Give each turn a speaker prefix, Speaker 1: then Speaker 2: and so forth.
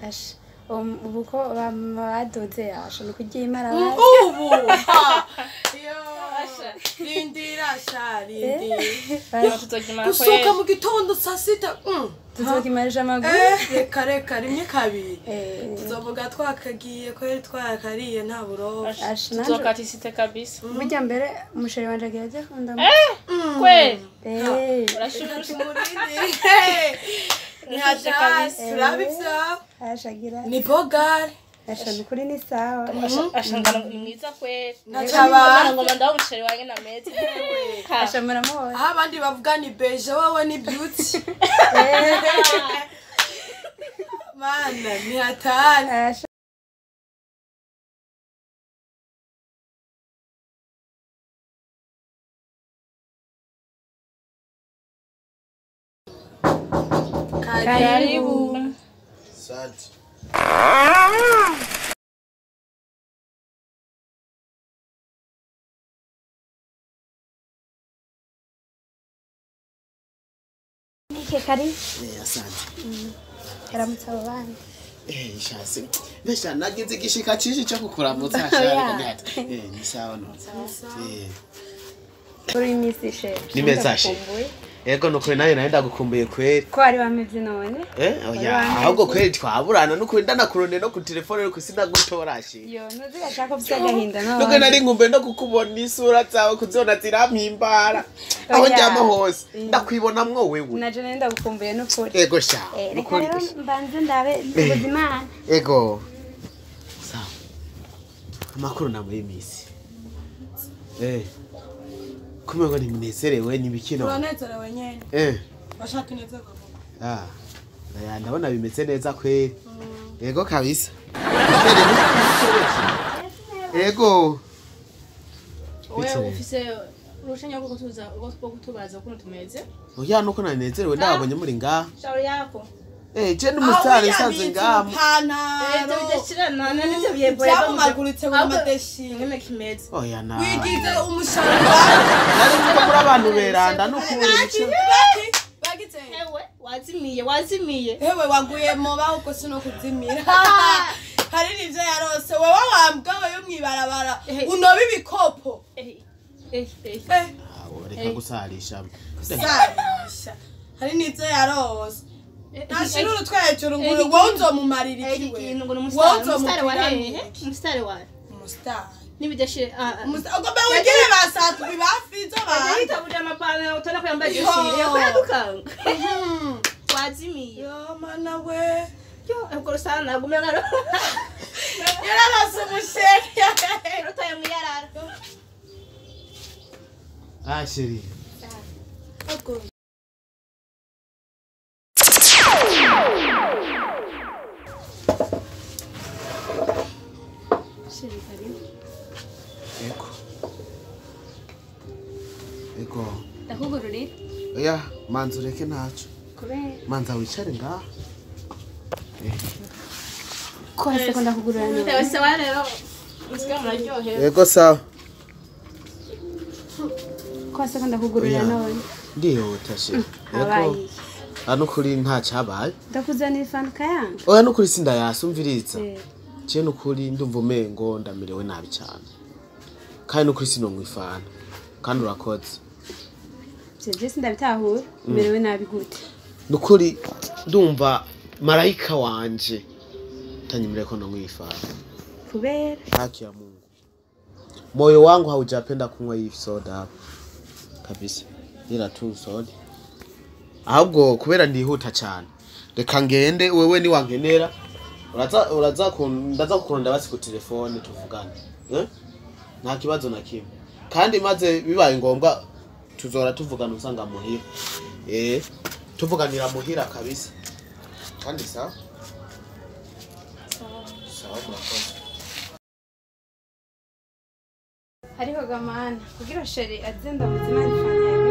Speaker 1: Asha ubu ko badoze asha ni ukuryimara
Speaker 2: ubu yo rindira sha rindira gusohoka mu gitondo saa sita
Speaker 1: tuzokimarisha amaguru
Speaker 2: reka reka rimwe kabiri tuzovuga twakagiye ko yari twakariye nta burofa
Speaker 3: tuzokatisite kabisa
Speaker 1: burya mbere umusheri wanje agiye ajya kunda
Speaker 3: kweli
Speaker 2: urashushe ni hatari turabivya
Speaker 1: ashagira
Speaker 2: ni bogari
Speaker 1: asha nukuri ni sawa
Speaker 3: asha ngana ni mwiza kweli
Speaker 2: ntacabana
Speaker 3: ngoma ndaho umusheri wanjye na meze
Speaker 1: asha muramubona
Speaker 2: aho abandi bavuga ni beje wowe ni beauty mana ni hatari
Speaker 3: Karibu.
Speaker 4: Asante.
Speaker 1: Nike karibu.
Speaker 4: Asante.
Speaker 1: Karamutsa abo bana.
Speaker 4: Shasi. Mbesha nagize igishika cinshi cyo kukuramutsa shaka. Ni sawa none.
Speaker 1: Kuri imisi she.
Speaker 4: Ni meza she. Ego nukuri nayo naenda gukumbuye kweli.
Speaker 1: Ko ari bameze none?
Speaker 4: Oya, ahubwo kweli twaburana nukuri ndanakurone no ku telefone no kusina gutora shi.
Speaker 1: Yo, nuzi gashaka ufite agahinda none.
Speaker 4: Nuko nari ngumbe no kukubona isura zawe kuzona zirampimbara. Aho njyama hose ndakwibonamwo wewe.
Speaker 1: Naje nenda gukumbuye nukuri.
Speaker 4: Ego sha.
Speaker 1: Nukuri mbanze ndabe ubuzima.
Speaker 4: Ego. Sawa. Amakuru namwe y'imisi. Kumwe ni mnezerewe ni bikino.
Speaker 2: Uranezerewe nyene. Bashaka inezerwa vuba.
Speaker 4: Ah. Ndabona bimeze neza kweli. Ego kabisa. Ego.
Speaker 3: Wewe ufise urushanya rwo kutuza rwo kutubaza ukuntu tumeze?
Speaker 4: Oya nuko nanezerewe ndabonye muri ngaha.
Speaker 3: Shauri yako.
Speaker 4: Je n'umusitari nsanze ngaha.
Speaker 3: Bidashirana n'ivyo biyeboye
Speaker 2: byamumaguritse mu madeshi.
Speaker 3: Ngene kimeze.
Speaker 4: Oya na.
Speaker 2: Wigize umushara.
Speaker 4: Nari nzi ko muri abantu beranda n'ukuri imico.
Speaker 2: Bagize.
Speaker 3: Ewe wazimiye wazimiye.
Speaker 2: Ewe waguye mu baho ko sino kuzimira. Hari nivyo yarose wewe wambwa yo mwibarabara unoba ibikopo.
Speaker 4: Reka gusarisha.
Speaker 2: Gusarisha. Hari nivyo yarose. Nashira urutwe hejuru ngo wowe uzomumarira ikiwe.
Speaker 3: Wowe uzomusitari wa hehe? Umusitari wa?
Speaker 2: Umusitari.
Speaker 3: Nibidashire
Speaker 2: ugomba wigire basatu bibafizo ba.
Speaker 3: Ahita burya amapantaro utona ko yambaye igishiri yakwadukanga. Wazimiye.
Speaker 2: Yo mana we.
Speaker 3: Yo ubwo rusana gumya ngaro.
Speaker 2: Yararose umusheri.
Speaker 3: Rutaye muyarara.
Speaker 4: Ah chérie.
Speaker 2: Ego.
Speaker 1: Chérie karibu.
Speaker 4: Ego. Ego.
Speaker 1: Ndakugururira?
Speaker 4: Oya, manza ureke ntaco.
Speaker 1: Kubera?
Speaker 4: Manza wicare ngaha.
Speaker 1: Ko hase ko ndakugurura none.
Speaker 3: Sawa rero. Musiga muraryohewe.
Speaker 4: Ego sawa.
Speaker 1: Ko hase ko ndakugururira none.
Speaker 4: Ndihuta she. Ego. Ano kuri nta cabaye.
Speaker 1: Ndakuzanira ifanta yanga.
Speaker 4: Oya nukuri sindayasumviriza. Je nukuri ndumva umengo ndamerewe nabi cyane. Kandi nukuri sinonywa ifanta. Kandi urakoze.
Speaker 1: Je sindabitahura, umerewe nabi gute?
Speaker 4: Nukuri ndumva marayika wanje tanyemereye ko nonywa ifanta.
Speaker 1: Kubera?
Speaker 4: Haki ya Mungu. Moyo wangu haujapenda kunywa hii soda hapa. Kabisa. Ila tu soda. Ahubwo kubera ndihuta cyane. Reka ngende wewe ni wankenera. Uraza ndaza kukurondera basi ku telefone tuvugane. Nta kibazo na kimwe. Kandi maze bibaye ngombwa tuzora tuvugana usanga muhira. Tuvuganira muhira kabisa. Kandi sawa? Sawa murakoze.
Speaker 1: Hariho gamana kugira sheri aze ndamuzimana ifanta.